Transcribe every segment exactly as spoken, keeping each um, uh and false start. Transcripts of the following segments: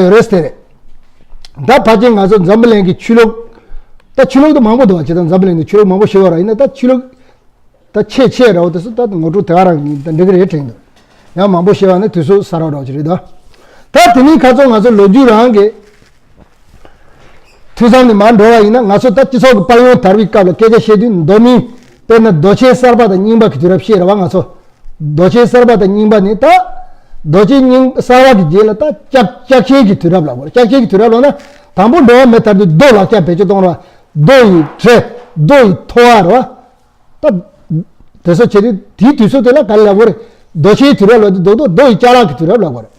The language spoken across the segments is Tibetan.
ཡོད་རེད་ཟེར་རེད། ད་ཕལ་ཆེར་ང་ཚོ་འཛམ་བུ་གླིང་གི་ཆོས་ལུགས། ད་ཆོས་ལུགས་དེ་མང་པོ་འདུག་བ། ཇི་ལྟར་འཛམ་བུ་གླིང་དུ་ཆོས་ལུགས་མང་པོ་ཞིག་ཡོད་རེད། ཡིན་ན་ད་ཆོས་ལུགས་ད་ཆེས་ཆེ་ར་བ་དེ་ཚོ་ད་ངོ་སྤྲོད་དེ་ག་རང་ད་འགྲིག་གི་རེད་དྲན་འདུག། ཡང་མང་པོ་ཞིག་བ་ནི་དུས་ཚོད་གསར་བ་འདྲ་བ་ཅིག་རེད་ད། ད་དེ་ནི་ཁ་ཚོ་ང་ཚོ་ལོ་རྒྱུས་རང་གི་དུས་མཚམས་ནས་མར་འགྲོ་བ་ཡིན་ན། ང་ཚོ་ད་སྤྱི་ཚོགས་ཀྱི་དཔལ་ཡོན་དར་བའི་སྐབས་ལ་སྐད་ཆ་བཤད་དུས་མདོ་མིན། དཔེར་ན་རྡོ་ཆས་གསར་པ་དང་རྙིང་པ་གི་དུས་རབས་བཤད་ར་བ། ང་ཚོ་རྡོ་ཆས་གསར་པ་དང་རྙིང་པ་ནི་ད་རྡོ་ཆས་རྙིང་གསར་པ་གི་རྗེས་ལ་ད་ལྕགས་ལྕགས་ཆས་ཀྱི་དུས་རབས་ལ་གོ། ལྕགས་ཆས་ཀྱི་དུས་རབས་ལ་ན་དང་པོ་འགྲོ་བ་མི་དར་དུས་རྡོ་ལག་ཆ་བེད་སྤྱོད་གཏོང་ར་བ། རྡོ་ཡི་གྲི། རྡོ་ཡི་ཐོ་བ་ར་བ། ད་དེ་ཚོ་བྱེད་དུས་དེའི་དུས་ཚོད་དེ་ལ་ག་རེ་ལབ་དགོས་རེད། རྡོ་ཆས་དུས་རབས་ལབ་དུས་རྡོ་རྡོ་རྡོ་ཡི་ཅ་ལག་གི་དུས་རབས་ལབ་དགོས་རེད།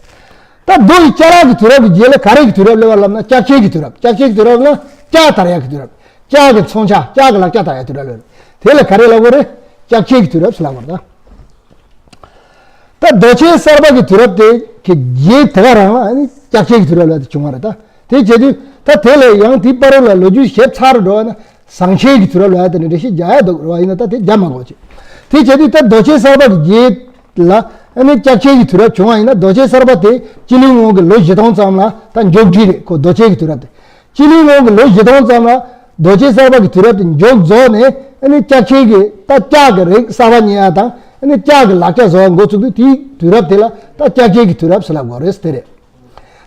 ད་རྡོ་ཡི་ཅ་ལག་གི་དུས་རབས་ཀྱི་རྗེས་ལ་ག་རེ་གི་དུས་རབས་སླེབས་པ་ལབ་ན་ལྕགས་ཆས་ཀྱི་དུས་རབས། ལྕགས་ཆས་ཀྱི་དུས་རབས་ལ་ལྕགས་དར་ཡག་གི་དུས་རབས། ལྕགས་ཀྱི་མཚོན་ཆ་ལྕགས་ཀྱི་ལག་ཆ་དར་ཡག་དུས་རབས་ལབ་རེད། དེ་ལ་ག་རེ་ལབ་དགོས་རེད། ལྕགས་ཆས་ཀྱི་དུས་རབས་སུ་ལབ་དགོས་རེད་ད། ད་རྡོ་ཆས་གསར་པ་གི་དུས་རབས་དེ་གི་རྗེས་དེ་ག་རང་ལ་ཨ་ནི་ལྕགས་ཆས་ཀྱི་དུས་རབས་ལབ་དེ་བྱུང་བ་རེད་ད། དེ་བྱེད་དུས་ད་དེ་ལས་ཡང་དེའི་བར་ལ་ལོ་རྒྱུས་ཞིབ་ཚགས་རུ་འགྲོ་བ་ན་ཟངས་ཆས་ཀྱི་དུས་རབས་ལབ་དེ་ནི་འགྲེལ་བཤད་རྒྱག་ཡ་འདུག་རེད་བ། ཡིན་ན་ད་དེ་རྒྱག་མ་དགོས་ཅིག། དེ་བྱེད་དུས་ད་རྡོ་ཆས་གསར་པ་གི་རྗེས་ལ་ཨ་ནི་ལྕགས་ཆས་ཀྱི་དུས་རབས་བྱུང་བ་ཡིན་ན། རྡོ་ཆས་གསར་པ་དེ་སྤྱི་ལོའི་སྔོན་གྱི་ལོ་བཞི་སྟོང་ཙམ་ལ་ད་མཇུག་སྒྲིལ་རེད་ཁོ། རྡོ་ཆས་ཀྱི་དུས་རབས་དེ། སྤྱི་ལོའི་སྔོན་གྱི་ལོ་བཞི་སྟོང་ཙམ་ལ་རྡོ་ཆས་གསར་པ་གི་དུས་རབས་དེ་མཇུག་རྫོགས་ནས། ཨ་ནི་ལྕགས་ཆས་ཀྱི་ད་ལྕགས་ཀྱི་རིགས་གསར་པ་རྙེད་ཡ་དང་། ཨ་ནི་ལྕགས་ཀྱི་ལག་ཆ་བཟོ་བ་འགོ་ཚུགས་དུས་དེའི་དུས་རབས་དེ་ལ་ད་ལྕགས་ཆས་ཀྱི་དུས་རབས་ཟེར་ལབ་དགོས་རེད་ཟེར་དེ་རེད།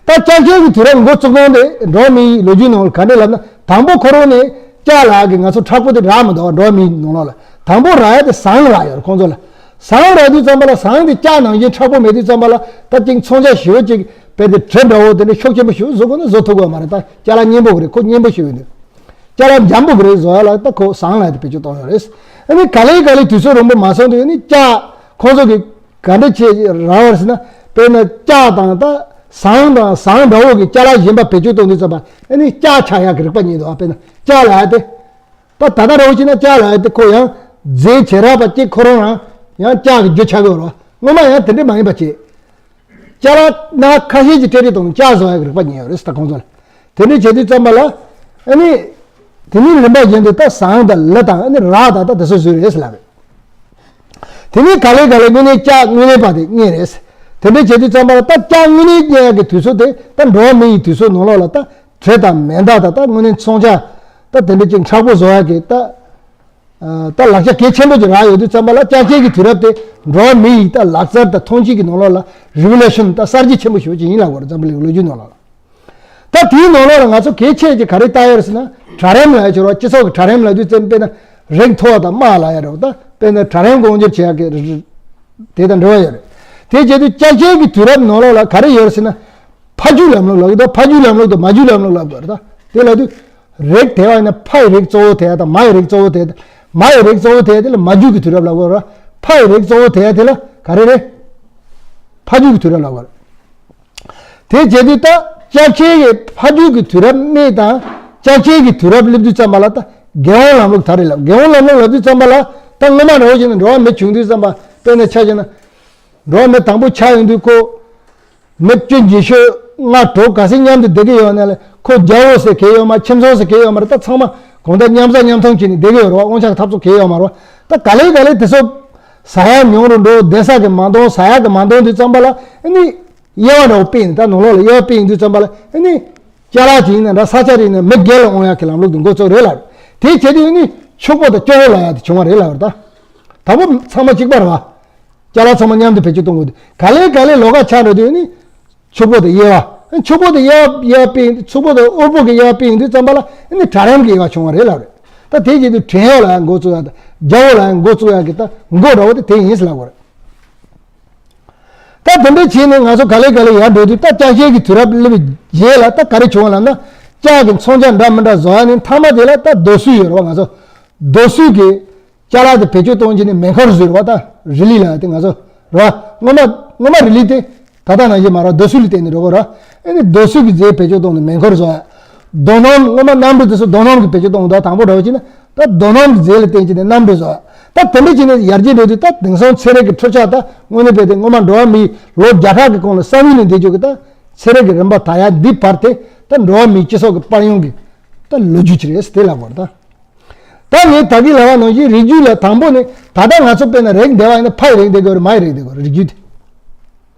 ད་ལྕགས་ཆས་ཀྱི་དུས་རབས་འགོ་བཙུགས་གོང་དེ་འགྲོ་བ་མིའི་ལོ་རྒྱུས་ནང་ལ་ག་འདྲ་ལབ་ན། དང་པོ་ཁོ་རང་ནས་ལྕགས་ལབ་ཀྱི་ང་ཚོ་མཁྲེགས་པོ་དེ་རག་མི་འདུག་བ། འགྲོ་བ་མིའི་ནང་ལོགས་ལ་དང་པོ་རག་ཡ་དེ་ཟངས་རག་ཡོད་རེད་ཁོང་ཚོ་ལ། ཟངས་རག་དུས་ཙམ་པ་ལ་ཟངས་དེ་ལྕགས་ནང་བཞིན་མཁྲེགས་པོ་མེད་དུས་ཙམ་པ་ལ་ད་ཅིག་མཚོན་ཆ་ཞེ་པོ་ཅིག་དཔེ་དེ་གྲི་འདྲ་བོ་དེ་འདྲ་ཤུགས་ཆེན་པོ་ཞིག་བཟོ་དགོས་ན་བཟོ་ཐུབ་ཀྱི་ཡོད་མ་རེད། ད་ལྕགས་ལ་མཉེན་པོ་གི་རེད། ཁོ་མཉེན་པོ་ཞིག་ཡོད་དུས་ལྕགས་ལ་འཇམ་པོ་གི་རེད་བཟོ་ཡ་ལ་ད་ཁོ་ཟངས་ལ་དེ་བེད་སྤྱོད་གཏོང་ཡོད་རེད། ཨ་ནི་ག་ལེ་ག་ལེ་དུས་ཚོད་རིང་པོ་མ་སོང་དུས་ཨ་ནི་ལྕགས་ཁོང་ཚོ་གི་ག་འདྲ་བྱས་རག་པ་རེད་ཟེར་ན། དཔེར་ན་ལྕགས་དང་ད་ཟངས་དང་ཟངས་འདྲ་བོ་གི་ཅ་ལག་གཞན་པ་བེད་སྤྱོད་གཏོང་དུས་ཙམ་པ་ཨ་ནི་ལྕགས་ཆགས་ཡག་གི་རིག་པ་རྙེད་འདུག་ཨ། དཔེར་ན་ལྕགས་ལབ་ཡ་དེ་ད་ད་ལྟ་འདྲ་བོ་བྱས་ན་ལྕགས་ལབ་ཡ་དེ་ཁོ་ཡང་རྫས་བྱེ་བྲག་པ་གཅིག་ཁོ་རང་རང་ཡང་ལྕགས་ཀྱི་རྒྱུ་ཆགས་ཀྱི་ཡོད་རེད་བ། སྔོན་མ་ཡང་དེ་འདྲ་མ་ཡིན་པ་བྱས། ཅ་ལག་སྣ་ཁ་ཤས་ཀྱི་སྤྲེལ་རིགས་དང་ལྕགས་བཟོ་ཡག་གི་རིག་པ་རྙེད་ཡོད་རེད་ཟེར། ད་ཁོང་ཚོ་ལ་དེ་འདྲ་བྱེད་དུས་ཙམ་པ་ལ་ཨ་ནི་དེ་ནས་རིམ་པ་བཞིན་དུ་ད་ཟངས་དང་ལི་དང་ཨ་ནི་རག་དང་ད་དེ་ཚོ་བཟོས་རེད་ཟེར་ལབ་རེད། དེ་ནས་ག་ལེ་ག་ལེ་དངོས་གནས་ལྕགས་དངོས་གནས་པ་དེ་རྙེད་རེད། དེ་འདྲ་བྱེད་དུས་ཙམ་པ་ལ་ད་ལྕགས་དངོས་གནས་རྙེད་ཡག་གི་དུས་ཚོད་དེ་ད་འགྲོ་བ་མི་ཡི་དུས་ཚོད་ནང་ལོགས་ལ་ད་གྲི་དང་མེ་མདའ་དང་ད་དངོས་གནས་མཚོན་ཆ་ད་དེ་འདྲ་ཅིག་མཁྲེགས་པོ་བཟོ་ཡག་གི་ད་ད་ལག་ཆ་གལ་ཆེན་པོ་ཅིག་རག་ཡོད་དུས་ཙམ་པ་ལ་ལྕགས་ཆས་ཀྱི་དུས་རབས་དེ་འགྲོ་བ་མི་ཡི་ད་ལག་རྩལ་དང་ཐོན་སྐྱེད་ཀྱི་ནང་ལོགས་ལ་རི་ཝོ་ལུ་ཤན་ད་གསར་བརྗེ་ཆེན་པོ་ཞེ་པོ་ཅིག་ཡིན་ལབ་དགོས་རེད། འཛམ་བུ་གླིང་ལོ་རྒྱུས་ནང་ལོགས་ལ། ད་དེའི་ནང་ལོགས་ལ་ང་ཚོ་གལ་ཆེ་ཅིག་ག་རེ་ལྟ་ཡོད་རེད་ཟེར་ན། གྲལ་རིམ་ལབ་ཡ་ཅིག་རེད་བ། སྤྱི་ཚོགས་ཀྱི་གྲལ་རིམ་ལབ་དུས་ཙམ་དཔེར་ན་རིགས་མཐོ་བ་དང་དམའ་བ་ལབ་ཡ་རེད་བ། ད་དཔེར་ན་གྲལ་རིམ་དབང་སྒྱུར་བྱེད་ཡག་གི་རིགས་དེ་དང་འབྲེལ་བ་ཡོད་རེད། དེ་བྱེད་དུས་ལྕགས་ཆས་ཀྱི་དུས་རབས་ནང་ལོགས་ལ་ག་རེ་ཡོད་རེད་ཟེར་ན། ཕ་རྒྱུད་ལམ་ལུགས་ལབ་ཀྱི་འདུག་ཕ་རྒྱུད་ལམ་ལུགས་དང་མ་རྒྱུད་ལམ་ལུགས་ལབ་དགོས་རེད། ད་དེ་ལབ་དུས་རིགས་དེ་བ་ཡིན་ན་ཕ་ཡི་རིགས་གཙོ་བོ་དེ་དང་མ་ཡི་རིགས་གཙོ་བོ་དེ་དང་། མ་ཡི་རིགས་གཙོ་བོ་དེ་དེ་ལ་མ་རྒྱུད་ཀྱི་དུས་རབས་ལབ་དགོས་རེད། ཕ་ཡི་རིགས་གཙོ་བོ་དེ་དེ་ལ་ག་རེ་རེད། ཕ་རྒྱུད་ཀྱི་དུས་རབས་ལབ་དགོས་རེད། དེ་བྱེད་དུས་ད་ལྕགས་ཆས་ཀྱི་ཕ་རྒྱུད་ཀྱི་དུས་རབས་སྨད་དང་ལྕགས་ཆས་ཀྱི་དུས་རབས་སླེབས་དུས་ཙམ་པ་ལ་ད་རྒྱལ་དབང་ལམ་ལུགས་དར་རེད་ལབ། རྒྱལ་དབང་ལམ་ལུགས་ལབ་དུས་ཙམ་པ་ལ་ད་སྔོན་མ་འདྲ་བོ་བྱས་ན་འགྲོ་བ་མི་བྱུང་དུས་ཙམ་པ་དཔེར་ན་ཆ་བཞག་ན། འགྲོ་བ་མི་དང་པོ་ཆགས་ཡོང་དུས་ཁོ་མི་བཅུ་ཉི་ཤུ་ལྔ་དྲུག་ག་ཚོད་མཉམ་དུ་བསྡད་ཀྱི་ཡོད་ན་ལས་ཁོ་རྒྱལ་པོ་ཟེར་གྱི་ཡོད་མ། ཁྱིམ་ཚང་ཟེར་གྱི་ཡོད་མ་རེད། ད་ཚང་མ་གང་ལྟར་མཉམ་ཟ་མཉམ་འཐུང་བྱས་ནས་བསྡད་ཀྱི་ཡོད་རེད་བ། དབང་ཆ་གི་འཐབ་རྩོད་གྱི་ཡོད་མ་རེད་བ། ད་ག་ལེ་ག་ལེ་དེ་ཚོ་ཟ་ཡ་ཉུང་རུ་འགྲོ། བསྡད་ས་གི་མ་འདང་། ཟ་ཡ་གི་མ་འདང་དུས་ཙམ་པ་ལ་ཨ་ནི་དབྱེ་བ་འདྲ་བོ་སྤེལ་ནས། ད་ནང་ལོགས་ལ་དབྱེ་བ་སྤེལ་ཡོང་དུས་ཙམ་པ་ལ་ཨ་ནི་ཅ་ལག་ཅིག་ཡིན་ན་འདྲ་ས་ཆ་རེ་ཡིན་ན་མི་སྒེར་ལ་དབང་ཡག་གི་ལམ་ལུགས་དེ་འགོ་བཙུགས་རེད་ལབ། དེ་བྱེད་དུས་ཨ་ནི་ཕྱུག་པོ་དང་སྐྱོ་བོ་ལབ་ཡག་དེ་བྱུང་བ་རེད་ལབ་རེད། ད་དང་པོ་ཚང་མ་གཅིག་པ་རེད་བ། ཅ་ལག་ཚང་མ་མཉམ་དུ་བེད་སྤྱོད་གཏོང་དགོས་དུས་ག་ལེ་ག་ལེ་ལོགས་ཀ་ཆགས་འགྲོ་དུས་ཨ་ནི་ཕྱུག་པོ་དེ་དབྱེ་བ། ཕྱུག་པོ་དེ་དབྱེ་བ་དབྱེ་བ་སྤེལ་ཡོང་དུས། ཕྱུག་པོ་དང་དབུལ་པོ་གི་དབྱེ་བ་སྤེལ་ཡོང་དུས་ཙམ་པ་ལ་ཨ་ནི་གྲལ་རིམ་གྱི་དབྱེ་བ་བྱུང་བ་རེད་ལབ་རེད། ད་དེ་བྱེད་དུས་བྲན་གཡོག་ལབ་ཡག་འགོ་བཙུགས་ཡག་དང་རྒྱལ་པོ་ལབ་ཡག་འགོ་བཙུགས་ཡག་གི་ད་འགོ་འདྲ་བོ་དེ་དེ་ཡིན་ཟེར་ལབ་དགོས་རེད། ད་དེ་འདྲ་བྱས་ནས་ང་ཚོ་ག་ལེ་ག་ལེ་ཡར་འགྲོ་དུས་ད་ལྕགས་ཆས་ཀྱི་དུས་རབས་སླེབས་པའི་རྗེས་ལ་ད་ག་རེ་བྱུང་བ་ལབ་ན། ལྕགས་ཀྱི་མཚོན་ཆ་འདྲ་མི་འདྲ་བཟོ་ཡག་ནི་མཐའ་མ་དེ་ལ་ད་རྡོ་སོལ་ཡོད་རེད་བ། ང་ཚོ་རྡོ་སོལ་གྱི་ཅ་ལག་དེ་བེད་སྤྱོད་གཏོང་བྱས་ནས་མེ་འཁོར་བཟོས་རེད་བ། ད་རི་ལི་ལབ་ཡག་དེ་ང་ཚོ་རེད་བ། སྔོན་མ་སྔོན་མ་རི་ལི་དེ་ད་ལྟ་ནང་བཞིན་མ་རེད་བ། རྡོ་སོལ་ལ་བརྟེན་ནས་འགྲོ་གི་རེད་བ། ཨ་ནི་རྡོ་སོལ་གྱི་རྫས་བེད་སྤྱོད་གཏོང་ནས་མེ་འཁོར་བཟོ་ཡག་རྡོ་སྣུམ། སྔོན་མ་གནམ་གྲུ་དེ་ཚོ་རྡོ་སྣུམ་གྱི་བེད་སྤྱོད་གཏོང་གི་འདུག་དང་པོ་འདྲ་བོ་བྱས་ན་ད་རྡོ་སྣུམ་གྱི་རྫས་ལ་བརྟེན་བྱས་ནས་གནམ་གྲུ་བཟོ་ཡག་ད་དེ་འདྲ་བྱས་ནས་ཡར་རྒྱས་འགྲོ་དུས་ད་དེང་སང་ཚན་རིག་གི་འཕྲུལ་ཆས་ད་དངོས་གནས་དཔེ་དེ་སྔོན་མ་འགྲོ་བ་མིའི་ལོ་བརྒྱ་ཕྲག་གི་གོང་ལ་བསམ་ཡུལ་ལས་འདས་རྒྱུ་གི་ད་ཚན་རིག་གི་རིམ་པ་དར་ཡག་འདི་བར་དེ་ད་འགྲོ་བ་མིའི་སྤྱི་ཚོགས་ཀྱི་དཔལ་ཡོན་གྱི་ད་ལོ་རྒྱུས་ཅིག་རེད་ཟེར་དེ་ལབ་དགོས་རེད་ད། ད་ངས་ད་གིན་ལབ་པ་ནང་བཞིན་རིགས་རྒྱུད་ལ་དང་པོ་ནས་ད་ལྟ་ང་ཚོ་དཔེར་ན་རིགས་འདེད་པ་ཡིན་ན་ཕ་ཡི་རིགས་འདེད་དགོས་རེད། མ་ཡི་རིགས་འདེད་དགོས་རེད། རིགས་རྒྱུད་དེ།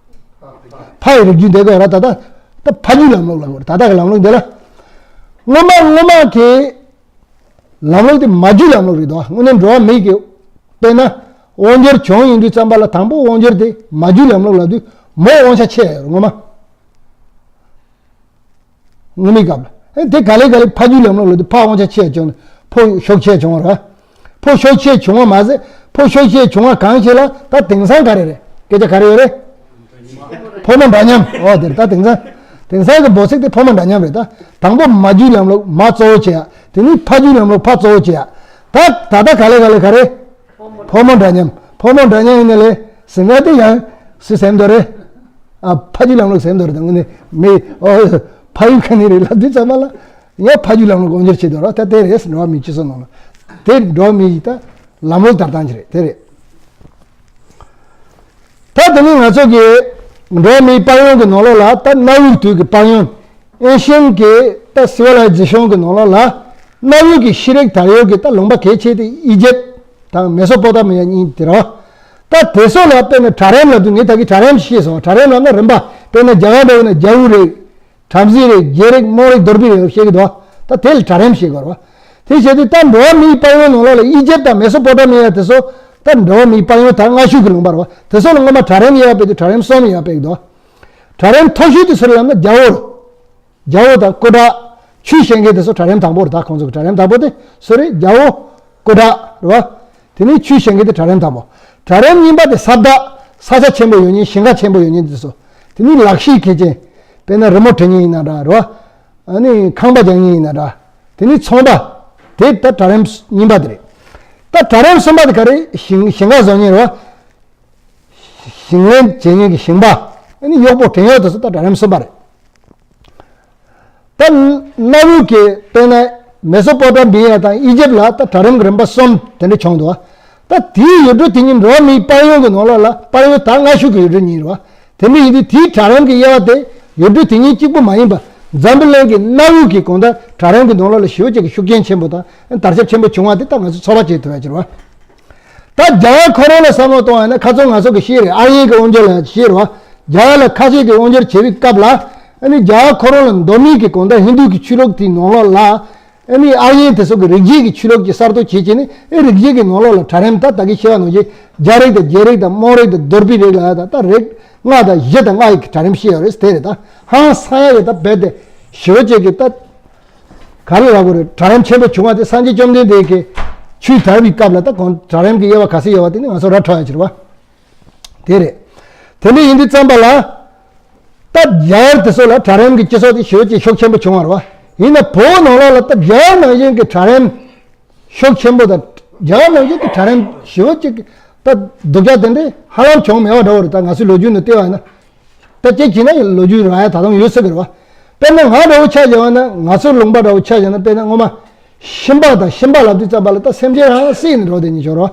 ཕ་ཡི་རིགས་རྒྱུད་འདེད་དགོས་རེད། ད་ལྟ་ ད་ཕ་རྒྱུད་ལམ་ལུགས་ལབ་དགོས་རེད། ད་ལྟ་གི་ལམ་ལུགས་འདི་ལ། སྔོན་མ་སྔོན་མ་གི་ལམ་ལུགས་དེ་མ་རྒྱུད་ལམ་ལུགས་རེད་དོ། དངོས་གནས་འགྲོ་བ་མི་གི་དཔེར་ན་དབང་སྒྱུར་བྱུང་ཡོང་དུས་ཙམ་པ་ལ། དང་པོ་དབང་སྒྱུར་དེ་མ་རྒྱུད་ལམ་ལུགས་ལབ་དུས་མོ་དབང་ཆ་ཆེ་ཡོད་རེད། སྔོན་མ། སྔོན་མའི་སྐབས་ལ། ཨེ་དེ་ག་ལེ་ག་ལེ་ཕ་རྒྱུད་ལམ་ལུགས་ལབ་དུས་ཕ་དབང་ཆ་ཆེ་བྱུང་ནས་ཕོ་ཤུགས་ཆེ་བྱུང་བ་རེད། ཕོ་ཤུགས་ཆེ་བྱུང་བ་མ་ཟད། ཕོ་ཤུགས་ཆེ་བྱུང་བ་གང་ཞིག་ལ་ད་དེང་སང་ག་རེ་རེད། སྐད་ཆ་ག་རེ་ཡོད་རེད། ཕོ་མོ་འདྲ་མཉམ། འོ་དེ་རེད། ད་དེང་སང་དེང་སང་གི་འབོད་ཚིག་དེ་ཕོ་མོ་འདྲ་མཉམ་རེད། ད་དང་པོ་མ་རྒྱུད་ལམ་ལུགས་མ་གཙོ་བོ་བྱེད་ཡ། དེ་ནས་ཕ་རྒྱུད་ལམ་ལུགས་ཕ་གཙོ་བོ་བྱེད་ཡ། ད་ད་ལྟ་ག་ལེ་ག་ལེ་ག་རེ། ཕོ་མོ་འདྲ་མཉམ། ཕོ་མོ་འདྲ་མཉམ་ཡིན་ན་ལས་ཟིན་ན་དེ་ཡང་སུས་ཟིན་འདོད་རེད། ཨ་ཕ་རྒྱུད་ལམ་ལུགས་ཟིན་འདོད་རེད། ད་དངོས་གནས་མི་ཨོ་ཕ་ཡུལ་ག་ནས་རེད་ལབ་དུས་ཙམ་པ་ལ་ཡང་ཕ་རྒྱུད་ལམ་ལུགས་དབང་སྒྱུར་བྱེད་འདོད་རེད། ད་དེ་རེད། འགྲོ་བ་མིའི་སྤྱི་ཚོགས་ནང་ལ་དེ་འགྲོ་བ་མི་ཡི་ད་ལམ་ལུགས་དར་སྟངས་ཅིག་རེད། དེ་རེད། ད་དེ་ནས་ང་ཚོ་གི་འགྲོ་བ་མིའི་དཔལ་ཡོན་གྱི་ནང་ལོགས་ལ། ད་གནའ་བོའི་དུས་ཀྱི་དཔལ་ཡོན། ཨེན་ཤན་གྱི་ད་སི་ཝི་ལའི་ཛེ་ཤོན་གྱི་ནང་ལོགས་ལ། གནའ་བོའི་གི་ཤེས་རིག་དར་ཡོད་ཀྱི་ད་ལུང་པ་གལ་ཆེ་དེ་ཨི་ཇེབ་དང་མེ་སོ་པོ་ཏ་མི་ཡ་གཉིས་དེ་རེད། ད་དེ་ཚོ་ལ་དཔེར་ན་གྲལ་རིམ་ལབ་དུས་ངས་ད་གི་གྲལ་རིམ་ཞེས་སོ། གྲལ་རིམ་ལབ་ན་རིམ་པ། དཔེར་ན་རྒྱ་གར་འདྲ་བོ་ན་རྒྱལ་པོ་རིགས། བྲམ་ཟེ་རེད། རྒྱལ་རིགས། དམངས་རིགས། རྡོར་པའི་རིགས་བཤད་ཀྱི་འདུག་ད་དེ་ལ་གྲལ་རིམ་ཞེས་གོ་རེད་བ། དེ་བྱས་དུས་ད་འགྲོ་བ་མིའི་དཔལ་ཡོན་ནང་ལོགས་ལ་ཨི་ཇེབ་དང་མེ་སོ་པོ་ཏ་མི་ཡ་དེ་ཚོ་ད་འགྲོ་བ་མིའི་དཔལ་ཡོན་དར་སྔ་ཤོས་ཀྱི་ལུང་པ་རེད་བ། དེ་ཚོ་ལ་སྔོན་མ་གྲལ་རིམ་དབྱེ་བ་སྤེལ་དུས་གྲལ་རིམ་གསུམ་དབྱེ་བ་སྤེལ་གྱི་འདུག་གྲལ་རིམ་མཐོ་ཤོས་དེ་སུ་རེད་ལབ་ན་རྒྱལ་པོ་རེད། རྒྱལ་པོ་དང་སྐུ་དྲག་ཆོས་བཤད་མཁན་དེ་ཚོ་གྲལ་རིམ་དང་པོ་རེད། ད་ཁོང་ཚོ་གི་གྲལ་རིམ་དང་པོ་དེ་སུ་རེད། རྒྱལ་པོ། སྐུ་དྲག་རེད་བ། དེ་ནས་ཆོས་བཤད་མཁན་དེ་གྲལ་རིམ་དང་པོ། གྲལ་རིམ་གཉིས་པ་དེ་ས་བདག་ས་ཆ་ཆེན་པོ་ཡོད་མཁན། ཞིང་ཁ་ཆེན་པོ་ཡོད་མཁན་དེ་ཚོ། དེ་ནས་ལག་ཤེས་མཁས་ཅན། དཔེར་ན་རི་མོ་འབྲི་མཁན་ཡིན་ན་འདྲ་རེད་བ། ཨ་ནི་ཁང་པ་རྒྱག་མཁན་ཡིན་ན་འདྲ། དེ་ནས་ཚོང་པ། དེ་ད་གྲལ་རིམ་གཉིས་པ་དེ་རེད། ད་གྲལ་རིམ་གསུམ་པ་དེ་ག་རེ། ཞིང་ཞིང་ཁ་བཟོ་མཁན་རེད་བ། ཞིང་ལས་བྱེད་མཁན་གྱི་ཞིང་པ། ཨ་ནི་གཡོག་པོ་བྲན་གཡོག་དེ་ཚོ་ད་གྲལ་རིམ་གསུམ་པ་རེད། ད་གནའ་བོའི་གི་དཔེར་ན་མེ་སོ་པོ་ཏ་མི་ཡ་དང་ཨི་ཇེབ་ལ་ད་གྲལ་རིམ་གྱི་རིམ་པ་གསུམ་དེ་འདྲ་བྱུང་འདུག་ད་དེའི་ཡུལ་གྲུ་དེ་ཉིད་འགྲོ་བ་མིའི་དཔལ་ཡོན་གྱི་ནང་ལོགས་ལ་དཔལ་ཡོན་དར་སྔ་ཤོས་ཀྱི་ཡུལ་གྲུ་གཉིས་རེད་བ། དེ་འདྲ་ཡིན་དུས་དེའི་གྲལ་རིམ་གྱི་དབྱེ་བ་དེ་ཡུལ་གྲུ་དེ་གཉིས་གཅིག་པུ་མ་ཡིན་པ། འཛམ་བུ་གླིང་གི་གནའ་བོའི་གི་གང་ལྟར་གྲལ་རིམ་གྱི་ནང་ལོགས་ལ་ཞེ་པོ་ཅིག་གི་ཤུགས་རྐྱེན་ཆེན་པོ་དང་དར་ཁྱབ་ཆེན་པོ་བྱུང་བ་དེ་ད་ང་ཚོས་ཚོད་དཔག་བྱེད་ཐུབ་ཡ་ཅིག་རེད་བ། ད་རྒྱ་གར་ཁོ་རང་ལ་བསམ་བློ་གཏོང་བ་ཡིན་ན། ཁ་སང་ང་ཚོ་གི་ཤེས་རེད། ཨར་ཡན་གྱི་དབང་སྒྱུར་ལ་ཤེས་རེད་བ། རྒྱ་གར་ལ་ཁ་ཤས་ཀྱི་དབང་སྒྱུར་བྱེད་པའི་སྐབས་ལ། ཨ་ནི་རྒྱ་གར་ཁོ་རང་ལ་མདོ་སྨད་ཀྱི་གང་ལྟར་ཧིན་རྡུ་གི་ཆོས་ལུགས་དེའི་ནང་ལོགས་ལ། ཨ་ནི་ཨར་ཡན་དེ་ཚོ་གི་རིགས་རྒྱུད་ཀྱི་ཆོས་ལུགས་ཀྱི་གསར་གཏོད་བྱེད་བྱས་ནས། ཨེ་རིགས་རྒྱུད་ཀྱི་ནང་ལོགས་ལ་གྲལ་རིམ་ད་ད་གིན་བཤད་པ་ནང་བཞིན་རྒྱལ་རིགས་དང་རྒྱལ་རིགས་དང་དམངས་རིགས་དང་གདོལ་པའི་རིགས་ལ་ད་ད་རིགས་ལྔ་དང་བཞི་དང་ལྔ་ཡི་གྲལ་རིམ་བཤད་ཡོད་རེད། དེ་རེད། ད་ཧང་སང་ཡ་ཡོད། ད་རྦད་དེ་ཞེ་པོ་ཅིག་གི་ད། ག་རེ་ལབ་དགོས་རེད། གྲལ་རིམ་ཆེན་པོ་བྱུང་བ་དེ་སངས་རྒྱས་བཅོམ་ལྡན་འདས་ཀྱི་ཆོས་དར་བའི་སྐབས་ལ་ད་གང་གྲལ་རིམ་གྱི་དབྱེ་བ་ག་ཚོད་ཡོད་པ་དེ་ནི་ང་ཚོ་ར་འཕྲོད་ཡ་ཅིག་རེད་བ། དེ་རེད། དེ་འདྲ་ཡིན་དུས་ཙམ་པ་ལ། ད་རྒྱ་གར་དེ་ཚོ་ལ་གྲལ་རིམ་གྱི་སྤྱི་ཚོགས་དེ་ཞེ་པོ་ཅིག་ཤུགས་ཆེན་པོ་བྱུང་བ་རེད་བ། ཡིན་ན་བོད་ནང་ལོགས་ལ་ད་རྒྱ་གར་ནང་བཞིན་གྱི་གྲལ་རིམ་ཤུགས་ཆེན་པོ་དང་། རྒྱ་གར་ནང་བཞིན་གྱི་གྲལ་རིམ་ཞེ་པོ་ཅིག་ད་སྡུག་ཅག་དེ་འདྲ་ཧ་ལམ་བྱུང་མེད་པ་འདྲ་བོ་རེད། ད་ང་ཚོའི་ལོ་རྒྱུས་ནང་བལྟས་པ་ཡིན་ན། ད་ཅིག་བྱས་ན་ལོ་རྒྱུས་རག་ཡ་ད་དུང་ཡོད་ས་གི་རེད་བ། དཔེར་ན་ང་འདྲ་བོ་ཆ་བཞག་པ་ན། ང་ཚོའི་ལུང་པ་འདྲ་བོ་ཆ་བཞག་ན། དཔེར་ན་སྔོན་མ་ཤིང་པ་དང་། ཤིང་པ་ལབ་དུས་ཙམ་པ་ལ་ད་སེམས་ཅན་རང་བསད་ནས་འགྲོ་དེ་ཉིད་ཤོར་བ།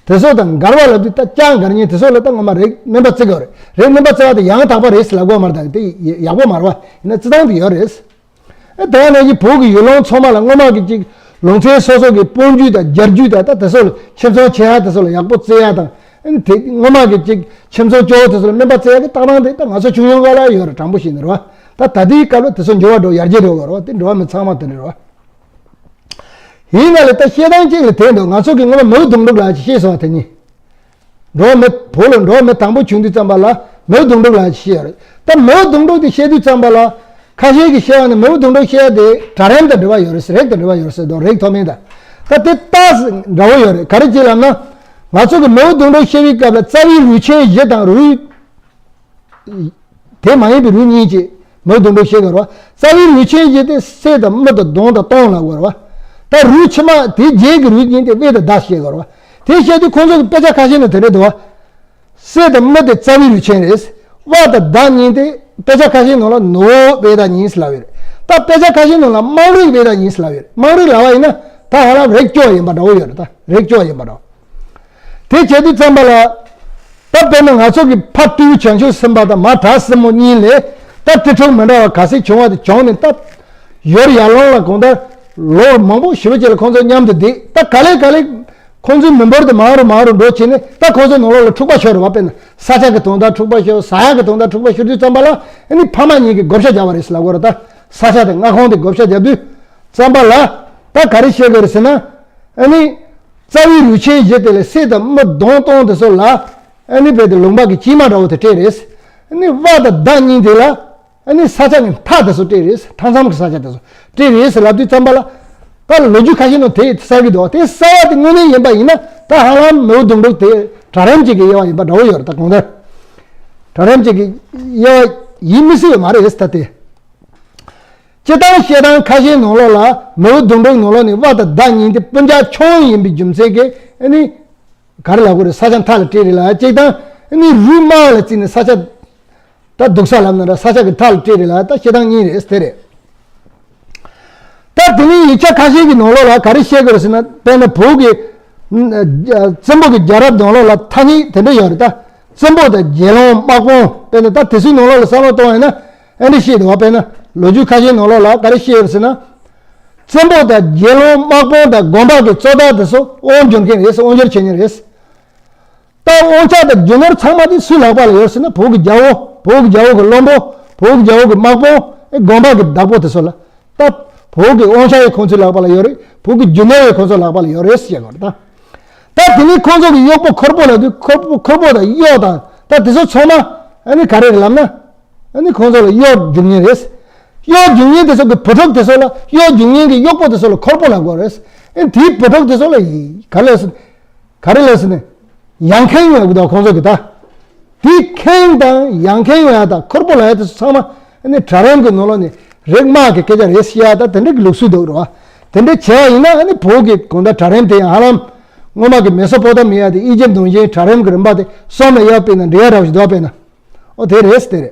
དེ་ཚོ་དང་མགར་བ་ལབ་དུས་ད་ལྕགས་མགར་མཁན་དེ་ཚོ་ལ་ད་སྔོན་མ་རིགས་སྨན་པ་བརྩི་གི་རེད། རིགས་སྨན་པ་བརྩི་བ་དེ་ཡང་དག་པ་རེད་ཟེར་ལབ་དགོས་མ་རེད། ད་དེ་ཡག་པོ་མ་རེད་བ། ཡིན་ན་བརྩི་སྟངས་དེ་ཡོད་རེད། ཨེ་དེ་ནང་བཞིན་བོད་ཀྱི་ཡུལ་ལུང་ཚང་མ་ལ་སྔོན་མ་གི་ཅིག་ལུང་ཚན་སོ་སོ་གི་དཔོན་རྒྱུད་དང་རྒྱལ་རྒྱུད་དང་། ད་དེ་ཚོ་ལ་ཁྱིམ་ཚང་ཆེ་ཡ་དེ་ཚོ་ལ་ཡག་པོ་བརྩི་ཡ་དང་། ཨེ་དེ་སྔོན་མ་གི་ཅིག་ཁྱིམ་ཚང་སྐྱོ་བོ་དེ་ཚོ་ལ་སྨན་པ་བརྩི་ཡ་གི་ལྟ་སྟངས་དེ་ད་ང་ཚོ་ཆུང་ཆུང་སྒང་ལ་ཡོད་རེད། དྲང་པོ་བཤད་ན་རེད་བ། ད་ད་ལྟའི་སྐབས་ལ་དེ་ཚོ་འགྱུར་བ་འགྲོ། ཡར་རྒྱས་འགྲོ་དགོས་རེད་བ། དེ་འགྲོ་བ་མི་ཚང་མ་དེ་འདྲ་རེད་བ། ཡིན་ན་ལས་ད་བཤད་སྟངས་གཅིག་ལ་དེ་འདུག་ང་ཚོ་གི་སྔོན་མ་མིའུ་གདུང་དྲུག་ལ་ཅིག་བཤད་སོང་བ་དེ་ནི། འགྲོ་བ་མི། བོད་ལ་འགྲོ་བ་མི་དང་པོ་བྱུང་དུས་ཙམ་པ་ལ་མིའུ་གདུང་དྲུག་ལ་བཤད་ཡོད་རེད། ད་མིའུ་གདུང་དྲུག་དེ་བཤད་དུས་ཙམ་པ་ལ། ཁ་ཤས་ཀྱིས་བཤད་པ་ནི་མིའུ་གདུང་དྲུག་བཤད་ཡ་དེ་གྲལ་རིམ་དང་འབྲེལ་བ་ཡོད་རེད། རིགས་དང་འབྲེལ་བ་ཡོད་རེད་ཟེར་འདུག་རིགས་མཐོ་དམན་དང་། ད་དེ་ཏོག་ཙམ་འདྲ་བོ་ཡོད་རེད། ག་རེ་བྱས་ལབ་ན། ང་ཚོ་གི་མིའུ་གདུང་དྲུག་བཤད་པའི་སྐབས་ལ་རྩ་བའི་རུས་ཆེན་བཞི་དང་རུས། དེ་མ་ཡིན་པའི་རུས་གཉིས་ཀྱི་མིའུ་གདུང་དྲུག་བཤད་དགོས་རེད་བ། རྩ་བའི་རུས་ཆེན་བཞི་དེ་སྲས་དང་མི་དང་གདོང་དང་སྟོང་ལབ་དགོས་རེད་བ། ད་རུས་ཕྱི་མ་དེ་རྗེས་ཀྱི་རུས་གཉིས་དེ་དབལ་དང་ཟླ་བཤད་དགོས་རེད་བ། དེ་བཤད་དུས་ཁོང་ཚོ་གི་དཔེ་ཆ་ཁ་ཤས་ནང་དེ་འདྲ་འདུག་བ། སྲས་དང་མི་དེ་རྩ་བའི་རུས་ཆེན་རེད། དབལ་དང་ཟླ་གཉིས་དེ་དཔེ་ཆ་ཁ་ཤས་ནང་ལ་ནུ་བོ་དབལ་ཟླ་གཉིས་ལབ་ཡོད་རེད། ད་དཔེ་ཆ་ཁ་ཤས་ནང་ལ་དམངས་རིགས་དབལ་ཟླ་གཉིས་ལབ་ཡོད་རེད། དམངས་རིགས་ལབ་པ་ཡིན་ན་ད་ཧ་ལམ་རིགས་སྐྱོ་བ་ཡིན་པ་འདྲ་བོ་ཡོད་རེད། ད་རིགས་སྐྱོ་བ་ཡིན་པ་འདྲ་བོ། དེ་བྱེད་དུས་ཙམ་པ་ལ། ད་དཔེར་ན་ང་ཚོ་གི་ཕ་སྤྲེའུ་བྱང་ཆུབ་སེམས་དཔའ་དང་མ་བྲག་སྲིན་མོ་གཉིས་ལས་ད་ཏི་སྒྲོ་མི་འདྲ་བ་ག་ཚོད་བྱུང་བ་དེ་བྱུང་ནས། ད་ཡར་ཡར་ལངས་ལ་གང་ལྟར་ལོ་མང་པོ་ཞེ་པོ་ཅིག་ལ་ཁོང་ཚོ་མཉམ་དུ་བསྡད། ད་ག་ལེ་ག་ལེ་ ཁོང་ཚོའི་མི་འབོར་དེ་མང་རུ་མང་རུ་འགྲོ་བྱས་ནས། ད་ཁོང་ཚོའི་ནང་ལོགས་ལ་འཁྲུག་པ་ཤོར་བ། དཔེར་ན་ས་ཆ་གི་དོན་དག་འཁྲུག་པ་ཤོར། ཟ་ཡག་གི་དོན་དག་འཁྲུག་པ་ཤོར་དུས་ཙམ་པ་ལ། ཨ་ནི་ཕ་མ་གཉིས་ཀྱིས་བགོ་བཤའ་རྒྱག་པ་རེད་ཟེར་ལབ་དགོས་རེད། ད་ས་ཆ་དེ་མངའ་ཁོངས་དེ་བགོ་བཤའ་རྒྱག་དུས་ཙམ་པ་ལ། ད་ག་རེ་བཤད་དགོས་རེད་ཟེར་ན། ཨ་ནི་རྩ་བའི་རུས་ཆེན་བཞི་དེ་ལས་སྲས་དང་མི་གདོང་སྟོང་དེ་ཚོ་ལ། ཨ་ནི་རྦད་དེ་ལུང་པ་གི་དཀྱིལ་མ་འདྲ་བོ་དེ་སྤྲད་རེད། ཨ་ནི་དབའ་དང་ཟླ་གཉིས་དེ་ལ། ཨ་ནི་ས་ཆ་ནི་མཐའ་དེ་ཚོ་སྤྲད་རེད། མཐའ་མཚམས་ཀྱི་ས་ཆ་དེ་ཚོ་སྤྲད་རེད་ཟེར་ལབ་དུས་ཙམ་པ་ལ། ད་ལོ་རྒྱུས་ཁ་ཤས་ནང་དེ་གསལ་གི་འདུག་དེ་གསལ་བ་དེ་དངོས་གནས་ཡིན་པ་ཡིན་ན། ད་ཧ་ལམ་མིའུ་གདུང་དྲུག་དེ་གྲལ་རིམ་གཅིག་གི་དབྱེ་བ་ཡིན་པ་འདྲ་བོ་ཡོད་རེད། ད་གང་ལྟར་གྲལ་རིམ་གཅིག་གི་དབྱེ་བ་ཡིན་མི་སྲིད་པ་མ་རེད་ད་དེ། སྤྱིར་བཏང་བཤད་སྟངས་ཁ་ཤས་ནང་ལོགས་ལ། མིའུ་གདུང་དྲུག་ནང་ལོགས་ནས་དབའ་དང་ཟླ་གཉིས་དེ་སྤུན་ཀྱག་ཆུང་ཡིན་པའི་རྒྱུ་མཚན་གྱིས། ཨ་ནི་ག་རེ་ལབ་དགོས་རེད། ས་ཆ་མཐའ་ལ་སྤྲད་རེད་ལ། གཅིག་དང་། ཨ་ནི་རུས་དམའ་བ་ལ་བརྩིས་ནས་ས་ཆ། ད་སྡུག་ས་ལབ་ན་ར་ས་ཆ་གི་མཐའ་ལ་སྤྲད་རེད་ལ། ད་བཤད་སྟངས་གཉིས་རེད་དེ་རེད། ད་དེ་ནས་ཡིག་ཆ་ཁ་ཤས་ཀྱི་ནང་ལོགས་ལ་ག་རེ་བཤད་དགོས་རེད་ཟེར་ན། དཔེར་ན་བོད་ཀྱི་བཙན་པོ་གི་རྒྱལ་རབས་ནང་ལོགས་ལ་ཐ་སྙད་དེ་འདྲ་ཡོད་རེད། ད་བཙན་པོ་དང་རྒྱལ་བློན་དམག་དཔོན། དཔེར་ན་ད་དེ་ཚོའི་ནང་ལོགས་ལ་བསམ་བློ་གཏོང་བ་ཡིན་ན། ཨ་འདྲ་བཤད་འདུག་བ། དཔེར་ན་ལོ་རྒྱུས་ཁ་ཤས་ནང་ལོགས་ལ་ག་རེ་བཤད་ཡོད་ཟེར་ན། བཙན་པོ་དང་རྒྱལ་བློན་དམག་དཔོན་དང་དགོན་པ་གི་གཙོ་བདག་དེ་ཚོ་དབང་སྒྱུར་མཁན་རེད། དབང་སྒྱུར་བྱེད་མཁན་རེད། ད་དབང་ཆ་དང་རྒྱུ་ནོར་ཚང་མ་དེ་སུའི་ལག་པ་ལ་ཡོད་ཟེར་ན། བོད་ཀྱི་རྒྱལ་པོ། བོད་ཀྱི་རྒྱལ་པོ་གི་བློན་པོ། བོད་ཀྱི་རྒྱལ་པོ་གི་དམག་དཔོན། ཨེ་དགོན་པ་གི་བདག་པོ་དེ་ཚོ་ལ། ད་བོད་ཀྱི་དབང་ཆ་ཡང་ཁོང་ཚོའི་ལག་པ་ལ་ཡོད་རེད། བོད་ཀྱི་རྒྱུ་ནོར་ཡང་ཁོང་ཚོའི་ལག་པ་ལ་ཡོད་རེད་ཟེར་བ་རེད། ད་ད་དེ་ནས་ཁོང་ཚོ་གི་གཡོག་པོ་འཁོར་པོ་ལབ་དུས། འཁོར་པོ། འཁོར་པོ་དང་གཡོག་དང་། ད་དེ་ཚོ་ཚང་མ་ཨ་ནི་ག་རེ་རེད་ལབ་ན། ཨ་ནི་ཁོང་ཚོ་ལ་གཡོག་རྒྱུག་མཁན་རེད། གཡོག་རྒྱུག་མཁན་དེ་ཚོ་གི་བུ་ཕྲུག་དེ་ཚོ་ལ། གཡོག་རྒྱུག་མཁན་གྱི་གཡོག་པོ་དེ་ཚོ་ལ་འཁོར་པོ་ལབ་དགོས་རེད། ཨ་ནི་དེའི་བུ་ཕྲུག་དེ་ཚོ་ལ་ག་རེ་ལབ་ཟེར། ག་རེ་ལབ་ཟེར་ན། ཡང་ཁེངས་ཡོད་གི་འདུག་ཁོང་ཚོ་གི་ད། དེ་ཁེངས་དང་ཡང་ཁེངས་ཡོད་ཡ་དང་འཁོར་པོ་ལབ་ཡ་དེ་ཚོ་ཚང་མ་ཨ་ནི་གྲལ་རིམ་གི་ནང་ལོགས་ནས་རིགས་དམའ་གི་སྐད་ཆ་རེད་ཟེར་ཡ། ད་དེ་འདྲ་གི་ལུགས་སྲོལ་འདུག་རེད་བ། དེ་འདྲ་བྱས་པ་ཡིན་ན། ཨ་ནི་བོད་ཀྱི་གང་ལྟར་གྲལ་རིམ་དེ་ཡང་ཧ་ལམ་སྔོན་མ་གི་མེ་སོ་པོ་ཏ་མི་ཡ་དེ་ཨི་ཇེབ་ནང་བཞིན་གྲལ་རིམ་གི་རིམ་པ་དེ་གསུམ་ལ་དབྱེ་བ་དཔེར་ན་འགྲིག་ཡ་འདྲ་བ་ཞིག་འདུག་དཔེར་ན། ཨོ་དེ་རེད་དེ་རེད།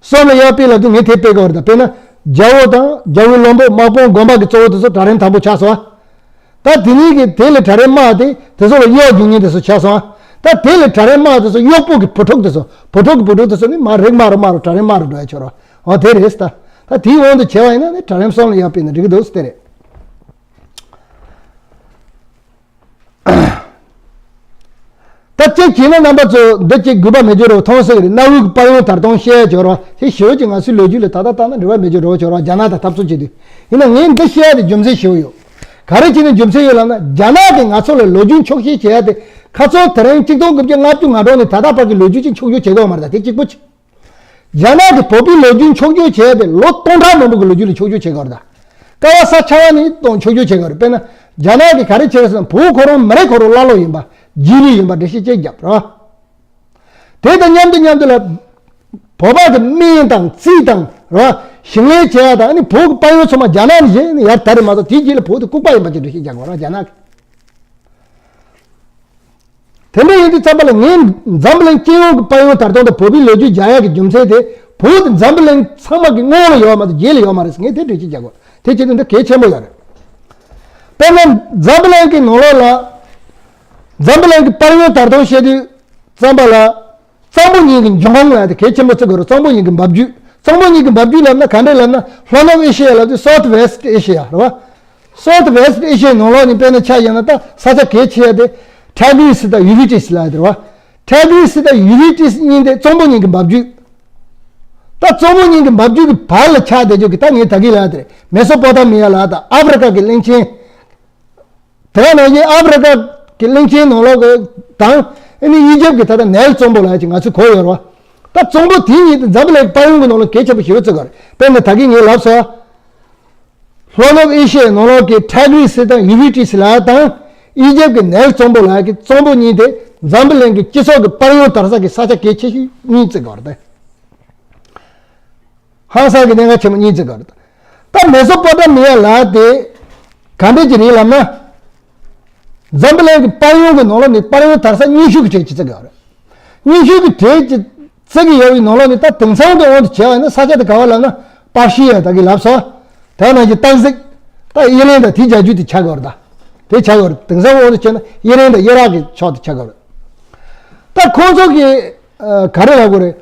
གསུམ་ལ་དབྱེ་བ་དཔེ་ལབ་དུས་ངས་དེ་དཔེ་དགོས་རེད། ད་དཔེར་ན་རྒྱལ་པོ་དང་རྒྱལ་པོའི་བློན་པོ། དམག་དཔོན། དགོན་པ་གི་གཙོ་བོ་དེ་ཚོ་གྲལ་རིམ་དང་པོ་ཆགས་སོང་ཨ། ད་དེ་ནས་གི་དེ་ལས་གྲལ་རིམ་དམའ་དེ་དེ་ཚོ་ལ་གཡོག་རྒྱུག་མཁན་དེ་ཚོ་ཆགས་སོང་ཨ། ད་དེ་ལས་གྲལ་རིམ་དམའ་དེ་ཚོ་གཡོག་པོ་གི་བུ་ཕྲུག་དེ་ཚོ། བུ་ཕྲུག་གི་བུ་ཕྲུག་དེ་ཚོ་ནི་མར་རིགས་དམའ་རུ་དམའ་རུ་གྲལ་རིམ་དམའ་རུ་འགྲོ་ཡ་ཆོག་རོ། ཨོ་དེ་རེད་ད། ད་དེའི་དབང་དུ་བྱས་པ་ཡིན་ན་ནི་གྲལ་རིམ་གསུམ་ལ་དབྱེ་བ་དཔེ་ན་འགྲིག་གི་འདུག་དེ་རེད། ད་གཅིག་བྱས་ན་རྣམ་པ་ཚོ་འདི་གཅིག་དགོས་པ་མེད་རྒྱུ་རེད། མཐོང་སྲིད་རེད། གནའ་བོའི་དཔལ་ཡོན་དར་སྟངས་བཤད་ཡ་འབྱོར་བ་དེ་ཞེ་པོ་ཅིག་ང་ཚོའི་ལོ་རྒྱུས་ལ་ད་ལྟ་ལྟ་ན་འབྲེལ་བ་མེད་རྒྱུ་རེད་འབྱོར་བ། རྒྱ་ནག་དང་འཐབ་རྩོད་བྱེད་དུས། ཡིན་ན་ངས་འདི་བཤད་ཡ་དེ་རྒྱུ་མཚན་ཞེ་པོ་ཡོད། ག་རེ་བྱས་ནས་རྒྱུ་མཚན་ཡོད་ལབ་ན། རྒྱ་ནག་གིས་ང་ཚོ་ལ་ལོ་རྒྱུས་འཁྱོག་བཤད་བྱེད་ཡ་དེ། ཁ་སང་དེ་རིང་གཅིག་སྟོང་དགུ་བརྒྱ་ལྔ་བཅུ་ང་གྲངས་ནས་ད་ལྟ་བར་གྱི་ལོ་རྒྱུས་ཅིག་འཁྱོག་བརྗོད་བྱེད་དགོས་མ་རེད། ད་དེ་གཅིག་པོ་ཅིག་རྒྱ་ནག་གི་བོད་པའི་ལོ་རྒྱུས་འཁྱོག་བརྗོད་བྱས་ཏེ་ལོ་སྟོང་ཕྲག་མང་པོ་གི་ལོ་རྒྱུས་ལ་འཁྱོག་བརྗོད་བྱེད་དགོས་རེད་ད། ཀ་བ་ས་ཆ་བ་ནས་སྟོང་འཁྱོག་བརྗོད་བྱེད་དགོས་རེད། དཔེར་ན་རྒྱ་ནག་གིས་ག་རེ་བྱས་རེད་ཟེར་ན། བོད་ཁོ་རང་མི་རིགས་ཁོ་རང་ཀླ་ཀློ་ཡིན་པ། རྗེས་ལུས་ཡིན་པ་འགྲེལ་བཤད་ཅིག་བརྒྱབ་རེད་བ། དེ་དང་མཉམ་དུ་མཉམ་དུ་ལ། བོད་པ་གི་སྨན་དང་རྩིས་དང་རེད་བ། ཞིང་ལས་བྱེད་ཡ་དང་། ཨ་ནི་བོད་ཀྱི་དཔལ་ཡོན་ཚང་མ་རྒྱ་ནག་ནས་བཞེས་ནས་ཡར་དར་རེད་མ་གཏོགས། དེའི་རྗེས་ལ་བོད་དེ་ལྐུགས་པ་ཡིན་པ་ཅིག་འགྲེལ་བཤད་རྒྱག་དགོས་རེད་བ། རྒྱ་ནག་གིས། དེ་འདྲ་ཡིན་དུས་ཙམ་པ་ལ་ངས་འཛམ་བུ་གླིང་སྤྱི་ཡོངས་ཀྱི་དཔལ་ཡོན་དར་སྟངས་དང་བོད་པའི་ལོ་རྒྱུས་སྦྱར་ཡག་གི་རྒྱུ་མཚན་དེ། བོད་དེ་འཛམ་བུ་གླིང་ཚང་མ་གི་སྔོན་ལ་ཡོད་པ་མ་གཏོགས་རྗེས་ལ་ཡོད་མ་རེད་ཟེར། ངས་དེ་འགྲེལ་བཤད་རྒྱག་དགོས། དེ་བྱེད་དུས་འདི་གལ་ཆེན་པོ་ཡོད་རེད། དཔེར་ན་འཛམ་བུ་གླིང་གི་ནང་ལོགས་ལ། འཛམ་བུ་གླིང་གི་དཔལ་ཡོན་དར་སྟངས་བཤད་དུས་ཙམ་པ་ལ། གཙང་པོ་གཉིས་ཀྱི་འབྱུང་ཁུངས་ལ་དེ་གལ་ཆེན་པོ་བརྩི་དགོས་རེད། གཙང་པོ་གཉིས་ཀྱི་འབབ་རྒྱུད། གཙང་པོ་གཉིས་ཀྱི་འབབ་རྒྱུད་ལབ་ན་ག་འདྲ་ལབ་ན། ལྷོ་ནུབ་ཨེ་ཤེ་ཡ་ལབ་དུས་South West Asia རེད་བ། South West Asia ནང་ལོགས་ནས་དཔེར་ན་ཆ་བཞག་ན། ད་ས་ཆ་གལ་ཆེ་ཡ་དེ་ཊའི་གྷི་རི་སི་དང་ཡུ་ཕི་ཏི་རི་སི་ལབ་ཡ་དེ་རེད་བ། ཊའི་གྷི་རི་སི་དང་ཡུ་ཕི་ཏི་རི་སི་གཉིས་དེ་གཙང་པོ་གཉིས་ཀྱི་འབབ་རྒྱུད། ད་གཙང་པོ་གཉིས་ཀྱི་འབབ་རྒྱུད་ཀྱི་བར་ལ་ཆགས་བསྡད་རྒྱུ་གི། ད་ངས་ད་གིན་ལབ་ཡ་དེ་རེད། མེ་སོ་པོ་ཏ་མི་ཡ་ལབ་ཡ་དང་ཨ་ཕི་རི་ཀ་གི་གླིང་ཆེན། དེ་ག་ནང་བཞིན་ཨ་ཕི་རི་ཀ་གི་གླིང་ཆེན་ནང་ལོགས་ཀྱི་དང་། ཨ་ནི་ཨི་ཇེབ་ཀྱི་ད་ལྟ་ནེལ་གཙང་པོ་ལབ་ཡ་ཅིག་ང་ཚོས་གོ་ཡོད་རེད་བ། ད་གཙང་པོ་དེ་གཉིས་དེ་འཛམ་བུ་གླིང་དཔལ་ཡོན་གྱི་ནང་ལ་གལ་ཆེན་པོ་ཞེ་པོ་བརྩི་དགོས་རེད། དཔེར་ན་ད་གིན་ངས་ལབ་སོང་། ལྷོ་ནུབ་ཨེ་ཤི་ཡའི་ནང་ལོགས་ཀྱི་ཊའི་གྷི་རི་སི་དང་ཡུ་ཕི་ཏི་རི་སི་ལབ་ཡ་དང་། ཨི་ཇེབ་ཀྱི་ནེལ་གཙང་པོ་ལབ་ཡ་གི་གཙང་པོ་གཉིས་དེ་འཛམ་བུ་གླིང་གི་སྤྱི་ཚོགས་ཀྱི་དཔལ་ཡོན་དར་ས་གི་ས་ཆ་གལ་ཆེ་ཤོས་གཉིས་བརྩི་དགོས་རེད། ཧང་སང་གི་གནད་འགག་ཆེན་པོ་གཉིས་བརྩི་དགོས་རེད། ད་མེ་སོ་པོ་ཏ་མི་ཡ་ལབ་ཡ་དེ་ག་འདྲ་ཅིག་རེད་ལབ་ན། འཛམ་བུ་གླིང་གི་དཔལ་ཡོན་གྱི་ནང་ལོགས་ནས་དཔལ་ཡོན་དར་ས་རྙིང་ཤོས་ཀྱི་གྲས་ཅིག་བརྩི་གི་ཡོད་རེད། རྙིང་ཤོས་ཀྱི་གྲས་ཅིག་བརྩི་གི་ཡོད་པའི་ནང་ལོགས་ནས། ད་དེང་སང་གི་དབང་དུ་བྱས་པ་ཡིན་ན་ས་ཆ་དེ་ག་བ་ལབ་ན། པར་ཤི་ཡ་ད་གིན་ལབ་སོང་། དེ་ནང་བཞིན་སྟག་གཟིག་ད་ཨི་རན་དང་དེའི་རྒྱལ་རྒྱུད་དེ་ཆགས་ཀྱི་ཡོད་རེད། ད་དེ་ཆགས་ཀྱི་ཡོད་རེད། དེང་སང་དབང་དུ་བྱས་ན་ཨི་རན་དང་ཨི་རག་གི་ཕྱོགས་དེ་ཆགས་ཀྱི་ཡོད་རེད། ད་ཁོང་ཚོ་གི་ཨ་ག་རེ་ལབ་དགོས་རེད།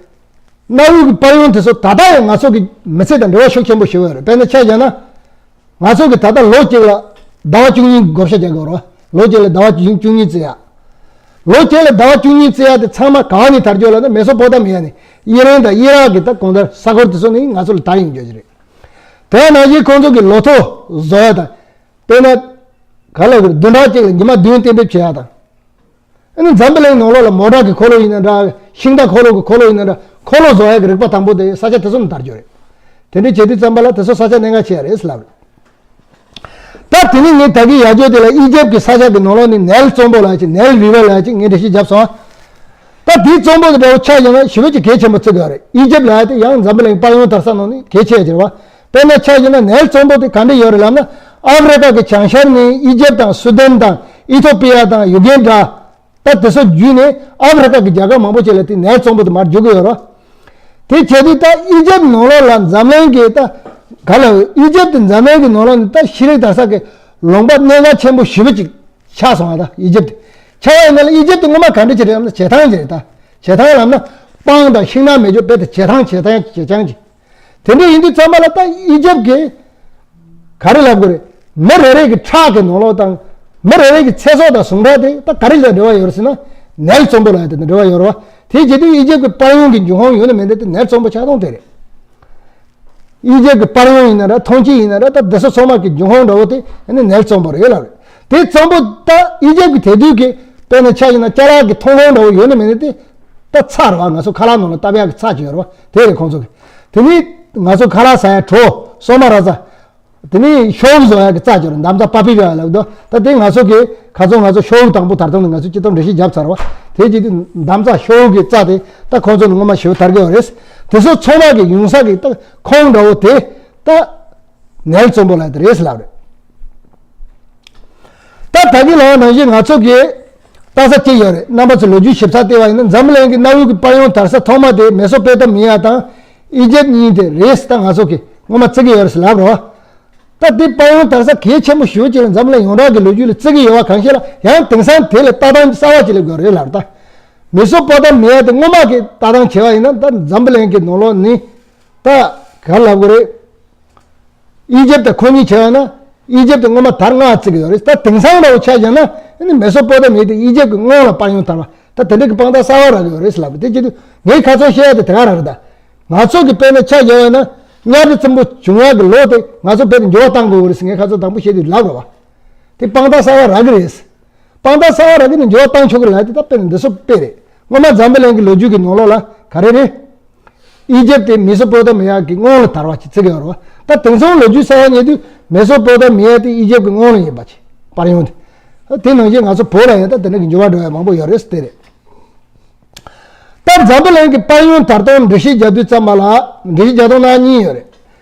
གནའ་བོའི་གི་དཔལ་ཡོན་དེ་ཚོ་ད་ལྟ་ཡང་ང་ཚོ་གི་མི་ཚེ་དང་འབྲེལ་བ་ཤུགས་ཆེན་པོ་ཞིག་ཡོད་རེད། དཔེར་ན་ཆ་བཞག་ན། ང་ཚོ་གི་ད་ལྟ་ལོ་གཅིག་ལ་ཟླ་བ་བཅུ་གཉིས་བགོ་བཤའ་རྒྱག་དགོས་རེད། ལོ་གཅིག་ལ་ཟླ་བ་བཅུ་བཅུ་གཉིས་བརྩི་ཡ། ལོ་གཅིག་ལ་ཟླ་བ་བཅུ་གཉིས་བརྩི་ཡ་དེ་ཚང་མ་གང་ནས་དར་རྒྱུ་ལབ་ན་མེ་སོ་པོ་ཏ་མི་ཡ་ནས་ཨི་རན་དང་ཨི་རག་གི་ད་གང་ལྟར་ས་ཁུལ་དེ་ཚོ་ནས་ང་ཚོ་ལ་དར་ཡོང་རྒྱུ་ཞིག་རེད། དེ་ནང་བཞིན་ཁོང་ཚོ་གི་ལོ་ཐོ་བཟོ་ཡ་དང་། དཔེར་ན། ག་ལ་གི་བདུན་ཕྲག་གཅིག་ལ་ཉི་མ་བདུན་གཏན་འབེབས་བྱེད་ཡ་དང་། ཨ་ནི་འཛམ་བུ་གླིང་ནང་ལོགས་ལ་མོ་ཊ་གི་འཁོར་ལོ་ཡིན་ན་འདྲ། ཤིང་རྟ་འཁོར་ལོ་གི་འཁོར་ལོ་ཡིན་ན་འདྲ། འཁོར་ལོ་བཟོ་ཡ་གི་རིག་པ་དང་པོ་དེ་ས་ཆ་དེ་ཚོ་ནས་དར་རྒྱུ་རེད། དེ་འདྲའི་བྱེད་དུས་ཙམ་པ་ལ་དེ་ཚོ་ས་ཆ་གནད་འགག་ཆེ་ཡ་རེད་ལབ་རེད། ད་དེ་ནས་ངས་ད་གིན་ཡར་རྒྱས་དེ་ལ་ཨི་ཇེབ་ཀྱི་ས་ཆ་གི་ནང་ལོགས་ནས་ནེལ་གཙང་པོ་ལབ་ཅིག་ནེལ་རི་ཝར་ལབ་ཅིག་ངས་འགྲེལ་བཤད་བརྒྱབ་སོང་། ད་དེའི་གཙང་པོ་དེ་འདྲ་བོ་ཆ་བཞག་ན་ཞེ་པོ་ཅིག་གལ་ཆེན་པོ་བརྩི་དགོས་རེད། ཨི་ཇེབ་ལབ་ཡ་དེ་ཡང་འཛམ་བུ་གླིང་དཔལ་ཡོན་དར་ས་ནང་ནས་གལ་ཆེ་ཡ་ཅིག་རེད་བ། དཔེར་ན་ཆ་བཞག་ན་ནེལ་གཙང་པོ་དེ་ག་འདྲ་ཡོད་རེད་ལབ་ན། ཨ་ཧྥེ་རི་ཀ་གི་བྱང་ཤར་ནས་ཨི་ཇེབ་དང་སུ་དན་དང་ཨི་ཐོ་པི་ཡ་དང་ཡུ་གན་ཌ། ད་དེ་ཚོ་བརྒྱུད་ནས་ཨ་ཧྥེ་རི་ཀ་གི་རྒྱལ་ཁབ་མང་པོ་ཅིག་ལ་དེ་ནེལ་གཙང་པོ་དེ་མར་རྒྱུག་གི་ཡོད་རེད། དེ་བྱས་དུས་ད་ཨི་ཇེབ་ནང་ལོགས་ལ་འཛམ་གླིང་གི་ད་ག་ལ་ཨི་ཇེབ་དེ་འཛམ་གླིང་གི་ནང་ལོགས་ནས་ད་ཤེས་རིག་དར་ས་གི་ལུང་པ་གནད་འགག་ཆེན་པོ་ཞེ་པོ་ཅིག་ཆགས་སོང་བ། ད་ཨི་ཇེབ་དེ་ཆགས་ཡ་ཡིན་ན་ལ་ཨི་ཇེབ་དེ་སྔོན་མ་ག་འདྲ་ཅིག་རེད་ལབ་ན་བྱེ་ཐང་ཅིག་རེད། ད་བྱེ་ཐང་ལབ་ན་སྤང་དང་ཤིང་ནགས་མེད་རྒྱུ་དཔེ་དེ་བྱེ་ཐང་བྱེ་ཐང་བྱེ་ཐང་ཅིག་དེ་འདྲ་ཡིན་དུས་ཙམ་པ་ལ་ད་ཨི་ཇེབ་ཀྱི་ག་རེ་ལབ་དགོས་རེད། མི་རེ་རེ་གི་ཁྲག་གི་ནང་ལོགས་དང་། མི་རེ་རེ་གི་ཚེ་སྲོག་དང་ཟུངས་ཁྲག་དེ་ད་ག་རེ་དང་འབྲེལ་བ་ཡོད་རེད་ཟེར་ན། ནེལ་གཙང་པོ་ལབ་ཡ་དེ་དང་འབྲེལ་བ་ཡོད་རེད་བ། དེ་བྱེད་དུས་ཨི་ཇེབ་ཀྱི་དཔལ་ཡོན་གྱི་འབྱུང་ཁུངས་ཡོད་ན་མེད་ན་དེ་ནེལ་གཙང་པོ་ཆགས་སྟངས་དེ་རེད། ཨི་ཇེབ་ཀྱི་དཔལ་ཡོན་ཡིན་ན་འདྲ། ཐོན་སྐྱེད་ཡིན་ན་འདྲ། ད་འདི་ཚོ་ཚང་མ་གི་འབྱུང་ཁུངས་འདྲ་བོ་དེ་ནི་ནེལ་གཙང་པོ་རེད་ལབ་རེད། དེ་གཙང་པོ་ད་ཨི་ཇེབ་ཀྱི་དེ་དུས་ཀྱི་དཔེར་ན་ཆ་བཞག་ན་ཅ་ལག་གི་ཐོན་ཁུངས་འདྲ་བོ་ཡོད་ན་མེད་ན་དེ། ད་ཚྭ་རེད་བ། ང་ཚོ་ཁ་ལག་ནང་ལ་བཏབ་ཡག་གི་ཚྭ་ཅིག་ཡོད་རེད་བ། དེ་རེད་ཁོང་ཚོ་གི། དེ་ནི་ང་ཚོ་ཁ་ལག་ཟ་ཡ་གྲོ། སོ་མ་ར་ཙ། དེ་ནི་ཤོག་བུ་བཟོ་ཡག་གི་རྩ་ཅིག་རེད། འདམ་རྩྭ་པ་པི་ཡ་ལབ་དོ། ད་དེ་ང་ཚོ་གི་ཁ་ཚོ་ང་ཚོ་ཤོག་བུ་དང་པོ་དར་སྟངས་ནི་ང་ཚོ་སྤྱི་ཚོགས་འགྲེལ་བཤད་བརྒྱབ་ཚར་བ། དེ་རྗེས་དུ་འདམ་རྩྭ་ཤོག་བུ་གི་རྩྭ་དེ་ད་ཁོང་ཚོ་ནི་སྔོན་མ་ཞེ་པོ་དར་གི་ཡོད་རེད། དེ་ཚོ་ཚང་མ་གི་ཡོང་ས་གི་ད་ཁོངས་འདྲ་བོ་དེ་ད་ནེལ་གཙང་པོ་ལབ་དེ་རེད་ལབ་རེད། ད་ད་གིན་ལབ་པ་ནང་བཞིན་ང་ཚོ་གི་ལྟ་ས་གཅིག་ཡོད་རེད། རྣམ་པ་ཚོ་ལོ་རྒྱུས་ཞིབ་ཚགས་བལྟས་པ་ཡིན་ན་འཛམ་བུ་གླིང་གི་གནའ་བོའི་གི་དཔལ་ཡོན་དར་ས་ཐོག་མ་དེ་མེ་སོ་པོ་ཏ་མི་ཡ་དང་ཨི་ཇེབ་གཉིས་དེ་རེད་ད་ང་ཚོ་གི་སྔོན་མ་བརྩི་གི་ཡོད་རེད་ལབ་རོ། ད་དེ་དཔལ་ཡོན་དར་ས་གལ་ཆེན་པོ་ཞེ་པོ་ཅིག་ལ་འཛམ་གླིང་ཡོངས་གྲགས་ཀྱི་ལོ་རྒྱུས་ལ་བརྩི་གི་ཡོད་པ་གང་ཤེས་ལ་ཡང་དེང་སང་དེ་ལ་ལྟ་སྟངས་གསར་བ་ཅིག་སླེབས་དགོས་རེད་ལབ་ད། མེ་སོ་པོ་ཏ་མི་ཡ་དེ་སྔོན་མ་གི་ལྟ་སྟངས་བྱས་པ་ཡིན་ན་ད་འཛམ་བུ་གླིང་གི་ནང་ལོགས་ནི་ད་ག་རེ་ལབ་དགོས་རེད། ཨི་ཇེབ་དང་ཁོ་གཉིས་བྱས་པ་ན། ཨི་ཇེབ་དེ་སྔོན་མ་དར་སྔ་བརྩི་གི་ཡོད་རེད། ད་དེང་སང་འདྲ་བོ་ཆ་བཞག་ན་ཨ་ནི་མེ་སོ་པོ་ཏ་མི་དེ་ཨི་ཇེབ་ཀྱི་སྔོན་ལ་དཔལ་ཡོན་དར་བ། ད་དེ་འདྲ་གི་དཔང་རྟགས་གསར་བ་རག་གི་ཡོད་རེད་ལབ་པ་དེ་བྱེད་དུས་ངའི་ཁ་ཚོན་བཤད་ཡ་དེ་དེ་ག་རང་རེད་ད། ང་ཚོ་གི་དཔེར་ན་ཆ་བཞག་ཡོད་ན་གཉའ་ཁྲི་བཙན་པོ་བྱུང་ཡག་གི་ལོ་དེ་ང་ཚོ་དཔེར་ན་འགྱུར་བ་གཏང་དགོས་རེད་ཟེར་ངའི་ཁ་ཚོན་དང་པོ་བཤད་དུས་ལབ་རེད་བ། དེ་དཔང་རྟགས་གསར་བ་རག་གི་རེད། དཔང་རྟགས་གསར་བ་རག་གི་ནི་འགྱུར་བ་གཏང་ཆོག་གི་ལབ་དེ་ད་དཔེར་ན་འདི་ཚོ་དཔེ་རེད། སྔོན་མ་འཛམ་བུ་གླིང་གི་ལོ་རྒྱུས་ཀྱི་ནང་ལོགས་ལ་ག་རེ་རེད། ཨི་ཇེབ་དེ་མེ་སོ་པོ་ཏ་མི་ཡ་གི་སྔོན་ལ་དར་བ་ཅིག་བརྩི་གི་ཡོད་རེད་བ། ད་དེང་སང་ལོ་རྒྱུས་གསར་བ་རྙེད་དུས་མེ་སོ་པོ་ཏ་མི་ཡ་དེ་ཨི་ཇེབ་ཀྱི་སྔོན་ལ་ཡིན་པ་ཅིག་དཔལ་ཡོན་དེ། དེ་ནང་བཞིན་ང་ཚོ་བོད་ལ་ཡང་ད་དེ་འདྲ་གི་འགྱུར་བ་འགྲོ་ཡ་མང་པོ་ཡོད་རེད་དེ་རེད། ད་འཛམ་བུ་གླིང་གི་དཔལ་ཡོན་དར་སྟངས་འགྲེལ་བཤད་རྒྱག་དུས་ཙམ་པ་ལ་འགྲེལ་བཤད་རྒྱག་སྟངས་སྣ་གཉིས་ཡོད་རེད།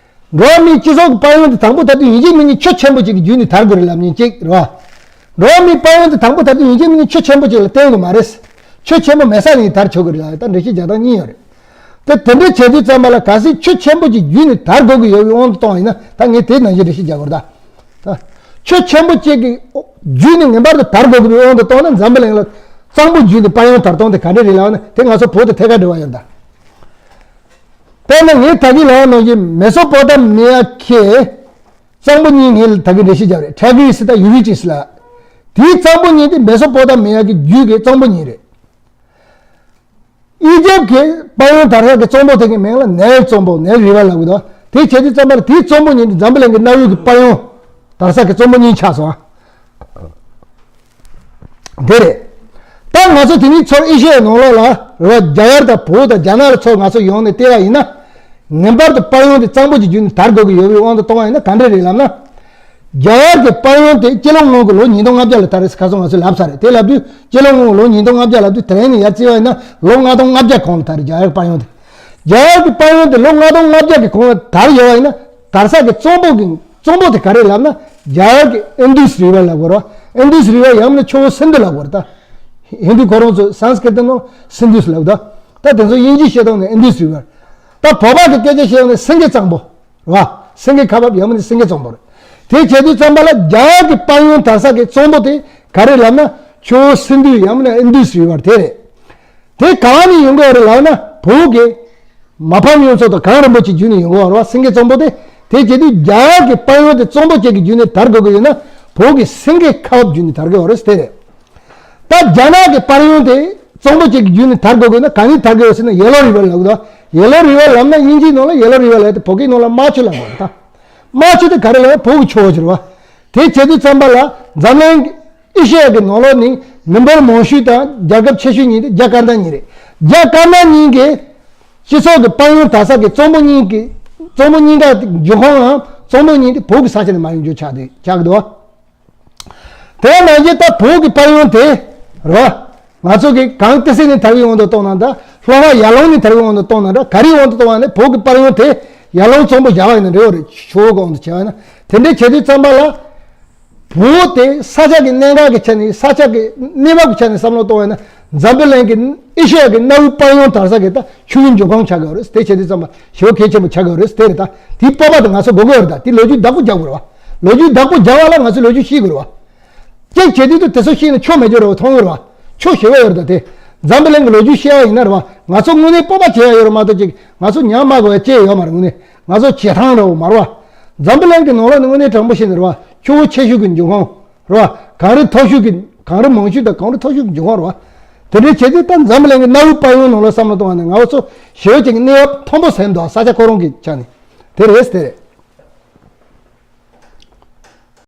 འགྲོ་བ་མིའི་སྤྱི་ཚོགས་ཀྱི་དཔལ་ཡོན་དེ་དང་པོ་དར་དུས་ཡིན་གཅིག་མིན་གཉིས་ཆུ་ཆེན་པོ་གཅིག་གི་བརྒྱུད་ནས་དར་དགོས་རེད་ལབ་མཁན་གཅིག་རེད་བ། འགྲོ་བ་མིའི་དཔལ་ཡོན་དེ་དང་པོ་དར་དུས་ཡིན་གཅིག་མིན་གཉིས་ཆུ་ཆེན་པོ་གཅིག་ལ་བརྟེན་དགོས་མ་རེད། ཆུ་ཆེན་པོ་མེད་ས་ནས་དར་ཆོག་གི་རེད་ལབ་ད་འགྲེལ་བཤད་རྒྱག་སྟངས་གཉིས་ཡོད་རེད། དེ་དེ་འདྲ་བྱེད་དུས་ཙམ་པ་ལ་གལ་སྲིད་ཆུ་ཆེན་པོ་གཅིག་བརྒྱུད་ནས་དར་དགོས་ཀྱི་ཡོད་པའི་དབང་དུ་བཏང་བ་ཡིན་ན་ད་ངས་དེ་ནང་བཞིན་འགྲེལ་བཤད་རྒྱག་དགོས་རེད་ད། ད་ཆུ་ཆེན་པོ་གཅིག་གི་བརྒྱུད་ནས་ངེས་པར་དུ་དར་དགོས་ཀྱི་ཡོད་པའི་དབང་དུ་བཏང་ན་འཛམ་བུ་གླིང་ལ་གཙང་པོ་བརྒྱུད་ནས་དཔལ་ཡོན་དར་སྟངས་དེ་ག་འདྲ་རེད་ལབ་ན་དེ་ང་ཚོ་བོད་དང་ཐད་ཀར་འབྲེལ་བ་ཡོད་ད། དཔེར་ན་ངས་ད་གིན་ལབ་པ་ནང་བཞིན་མེ་སོ་པོ་ཏ་མི་ཡ་ཁེ་གཙང་པོ་གཉིས་ངས་ད་གིན་འགྲེལ་བཤད་བརྒྱབ་རེད། ཊི་གི་རི་སི་དང་ཡུ་ཕི་ར་ཏི་སི་ལ། དེའི་གཙང་པོ་གཉིས་དེ་མེ་སོ་པོ་ཏ་མི་ཡ་གི་རྒྱུད་ཀྱི་གཙང་པོ་གཉིས་རེད། ཨི་ཇེབ་ཀྱི་དཔལ་ཡོན་དར་ས་གི་གཙང་པོ་དེ་གི་མིང་ལ་ནེལ་གཙང་པོ་ནེལ་རི་ཝར་ལབ་གི་འདུག་དེ་བྱས་དུས་ཙམ་པར་དེའི་གཙང་པོ་གཉིས་དེ་འཛམ་བུ་གླིང་གི་གནའ་བོའི་གི་དཔལ་ཡོན་དར་ས་གི་གཙང་པོ་གཉིས་ཆགས་སོང་ཨ། དེ་རེད། ད་ང་ཚོ་དེ་ནས་ཚུར་ཨེ་ཤི་ཡའི་ནང་ལོགས་ལ་རེད་བ། རྒྱ་གར་དང་བོད་དང་རྒྱ་ནག་ལ་ཚུར་ང་ཚོ་ཡོང་ནས་བལྟས་པ་ཡིན་ན། ངེས་པར་དུ་དཔལ་ཡོན་དེ་གཙང་པོ་གཅིག་བརྒྱུད་ནས་དར་དགོས་ཀྱི་ཡོད་པའི་དབང་དུ་གཏོང་བ་ཡིན་ན་ག་འདྲ་རེད་ལབ་ན། རྒྱ་གར་གྱི་དཔལ་ཡོན་དེ་སྤྱི་ལོ་སྔོན་གྱི་ལོ་ཉིས་སྟོང་ལྔ་བརྒྱ་ལ་དར་རེད་ཟེར་ཁ་སང་ང་ཚོས་ལབ་ཚར་རེད། དེ་ལབ་དུས་སྤྱི་ལོ་སྔོན་གྱི་ལོ་ཉིས་སྟོང་ལྔ་བརྒྱ་ལབ་དུས་དེ་རིང་ནས་ཡར་བརྩིས་པ་ཡིན་ན་ལོ་ལྔ་སྟོང་ལྔ་བརྒྱ་གོང་ལ་དར་རེད་རྒྱ་གར་དཔལ་ཡོན་དེ། རྒྱ་གར་གྱི་དཔལ་ཡོན་དེ་ལོ་ལྔ་སྟོང་ལྔ་བརྒྱ་གི་གོང་ལ་དར་ཡོད་པ་ཡིན་ན་དར་ས་གི་གཙང་པོ་གི་གཙང་པོ་དེ་ག་རེ་ལབ་ན་རྒྱ་གར་གྱི་ཨིན་དུས་རི་ཝར་ལབ་དགོས་རེད་བ། ཨིན་དུས་རི་ཝར་ཡང་མིན་ན་ཆུ་བོ་སིན་དྷུ་ལབ་དགོས་རེད་ད། ཧིན་དུ་ཁོ་རང་ཚོ་སཾ་སྐྲྀ་ཏ་ནང་སིན་དྷུ་ལབ་ད། ད་དེ་ཚོ་དབྱིན་ཇི་བཤད་སྟངས་ནས་ཨིན་དུས་རི་ཝར། ད་བོད་པ་གི་སྐད་ཆ་བཤད་སྟངས་ནས་སེང་གེ་གཙང་པོ། རེད་བ། སེང་གེ་ཁ་འབབ་ཡང་མིན་ན་སེང་གེ་གཙང་པོ་རེད། དེ་བྱས་དུས་ཙམ་པ་ལ་རྒྱ་གར་གྱི་དཔལ་ཡོན་དར་ས་གི་གཙང་པོ་དེ་ག་རེ་ལབ་ན་ཆུ་བོ་སིན་དྷུ་ཡང་མིན་ན་ཨིན་དུས་རི་ཝར་དེ་རེད། དེ་གང་ནས་ཡོང་གི་ཡོད་རེད་ལབ་ན་བོད་ཀྱི་མ་ཕམ་གཡུ་མཚོ་དང་གངས་རིན་པོ་ཆེ་བརྒྱུད་ནས་ཡོང་གི་ཡོད་རེད་བ། སེང་གེ་གཙང་པོ་དེ། དེ་བྱེད་དུས་རྒྱ་གར་གྱི་དཔལ་ཡོན་དེ་གཙང་པོ་ཅིག་གི་བརྒྱུད་ནས་དར་དགོས་ཀྱི་ཡོད་ན། བོད་ཀྱི་སེང་གེ་ཁ་བ་བརྒྱུད་ནས་དར་གྱི་ཡོད་རེད་ཟེར་དེ་རེད། ད་རྒྱ་ནག་གི་དཔལ་ཡོན་དེ་གཙང་པོ་གཅིག་གི་བརྒྱུད་ནས་དར་དགོས་དགོས་ན་ག་ནས་དར་གྱི་ཡོད་ཟེར་ན་ཡེ་ལོ་རི་ཝར་ལབ་གི་འདུག་ཡེ་ལོ་རི་ཝར་ལབ་ན་དབྱིན་ཇིའི་ནང་ལ་ཡེ་ལོ་རི་ཝར་ལབ་ཡ་དེ་བོད་སྐད་ནང་ལ་རྨ་ཆུ་ལབ་དགོས་རེད་ད། རྨ་ཆུ་དེ་ག་རེ་ལབ་ན་བོད་ཀྱི་ཆུ་བོ་ཅིག་རེད་བ། དེ་བྱེད་དུས་ཙམ་པ་ལ་འཛམ་གླིང་ཨེ་ཤེ་ཡ་གི་ནང་ལོགས་ནས་མི་འབོར་མང་ཤོས་དང་རྒྱལ་ཁབ་ཆེ་ཤོས་གཉིས་དེ་རྒྱ་དཀར་ནག་གཉིས་རེད། རྒྱ་དཀར་ནག་གཉིས་ཀྱི་སྤྱི་ཚོགས་ཀྱི་དཔལ་ཡོན་དར་ས་གི་གཙང་པོ་གཉིས་ཀྱི་གཙང་པོ་གཉིས་ཀ་འབྱུང་ཁུངས་ཡང་གཙང་པོ་གཉིས་དེ་བོད་ཀྱི་ས་ཆ་ནས་མར་ཡོང་རྒྱུ་ཆགས་ཏེ་ཆགས་ཀྱི་འདུག་དེ་ནང་བཞིན་ད་བོད་ཀྱི་དཔལ་ཡོན་དེ་རེད་བ། ང་ཚོ་གི་གངས་ཏི་སེ་ནས་དར་བའི་དབང་དུ་གཏོང་ན་འདྲ། ལྷོ་ཁ་ཡར་ཀླུང་ནས་དར་བའི་དབང་དུ་གཏོང་ན་འདྲ། ག་རེའི་དབང་དུ་གཏོང་བ་ནི་བོད་ཀྱི་དཔལ་ཡོན་དེ་ཡར་ཀླུང་གཙང་པོ་བཞག་པ་ཡིན་ན་འགྲིག་གི་རེད། ཆུ་བོ་གི་དབང་དུ་བྱས་པ་ཡིན་ན། དེ་འདྲའི་བྱེད་དུས་ཙམ་པ་ལ། བོད་དེ་ས་ཆ་གི་གནད་འགག་གི་ཆ་ནས་ས་ཆ་གི་གནས་བབ་ཀྱི་ཆ་ནས་བསམ་བློ་གཏོང་བ་ཡིན་ན་འཛམ་བུ་གླིང་གི་ཨེ་ཤེ་ཡ་གི་གནའ་བོའི་དཔལ་ཡོན་དར་ས་གི་ད་ཆུ་བོའི་འབྱུང་ཁུངས་ཆགས་ཀྱི་ཡོད་རེད། དེ་བྱེད་དུས་ཙམ་པ་ཞེ་པོ་གལ་ཆེན་པོ་ཆགས་ཀྱི་ཡོད་རེད། དེ་རེད་ད། དེའི་སྤོབས་པ་དེ་ང་ཚོ་དགོས་ཀྱི་ཡོད་རེད་ད། དེ་ལོ་རྒྱུས་བདག་པོ་རྒྱག་དགོས་རེད་བ། ལོ་རྒྱུས་བདག་པོ་རྒྱག་པ་ལ་ང་ཚོས་ལོ་རྒྱུས་ཤེས་དགོས་རེད་བ། གཅིག་བྱེད་དུས་དུ་དེ་ཚོ་ཤེས་ནས་ཆོ་མེད་རྒྱུ་རེད་བ། མཐོང་ཡོད་རེད་བ། ཆོ་ཞེ་པོ་ཡོད་རེད་ད་དེ། འཛམ་བུ་གླིང་གི་ལོ་རྒྱུས་བཤད་ཡ་ཡིན་ན་རེད་བ། ང་ཚོ་དངོས་གནས་སྤོབས་པ་བྱེད་ཡ་ཡོད་རེད་མ་གཏོགས་ཅིག་ང་ཚོ་ཉམས་དམའ་དགོས་ཡ་ཅི་ཡོད་མ་རེད། དངོས་གནས་ང་ཚོ་བྱེད་སྟངས་རེད་བ་མ་རེད་བ། འཛམ་བུ་གླིང་གི་ནང་ལོགས་ནས་དངོས་གནས་དྲང་པོ་བཤད་ན་རེད་བ། ཆུ་བོ་ཆེ་ཤོས་ཀྱི་འབྱུང་ཁུངས་རེད་བ། གངས་རི་མཐོ་ཤོས་ཀྱི་གངས་རི་མང་ཤོས་དང་གངས་རི་མཐོ་ཤོས་ཀྱི་འབྱུང་ཁུངས་རེད་བ། དེ་འདྲའི་བྱེད་དུས་ད་འཛམ་བུ་གླིང་གི་གནའ་བོའི་དཔལ་ཡོན་ནང་ལ་བསམ་བློ་གཏོང་བ་ནི་ང་ཚོ་ཞེ་པོ་ཅིག་གནས་བབ་མཐོན་པོ་ཟིན་འདུག་ས་ཆ་ཁོ་རང་གི་ཆ་ནས་དེ་རེད་དེ་རེད།